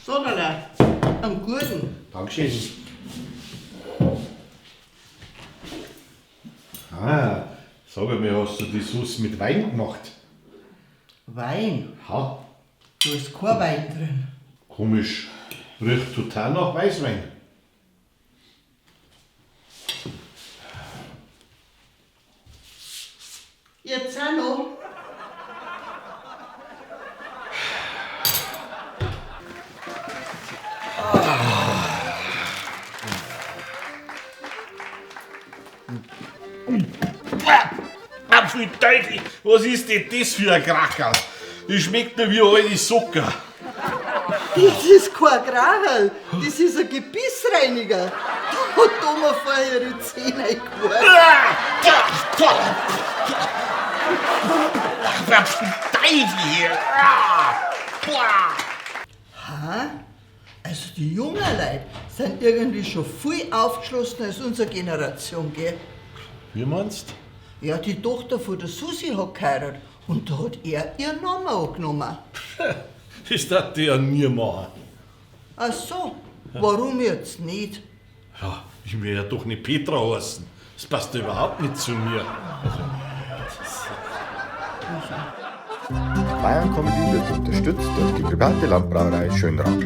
Sonderle, einen guten. Dankeschön. Ah, sag einmal, hast du die Sauce mit Wein gemacht? Wein? Ha, Da ist kein Wein drin. komisch. Riecht total nach Weißwein. Jetzt auch noch. Apfelteufel, was ist denn das für ein Kracher? Das schmeckt mir wie alte Socker. Das ist kein Kracherl, das ist ein Gebissreiniger. Da hat Thomas vorher ihre Zähne eingeworfen. Apfelteufel hier. Ha? Also die jungen Leute sind irgendwie schon viel aufgeschlossener als unsere Generation, gell? Wie meinst? Ja, die Tochter von der Susi hat geheiratet und da hat er ihren Namen angenommen. Das darf die ja nie machen. Ach so, warum jetzt nicht? Ja, ich will ja doch nicht Petra heißen. Das passt ja überhaupt nicht zu mir. Bayern Comedy wird unterstützt durch die private Landbrauerei Schönrath.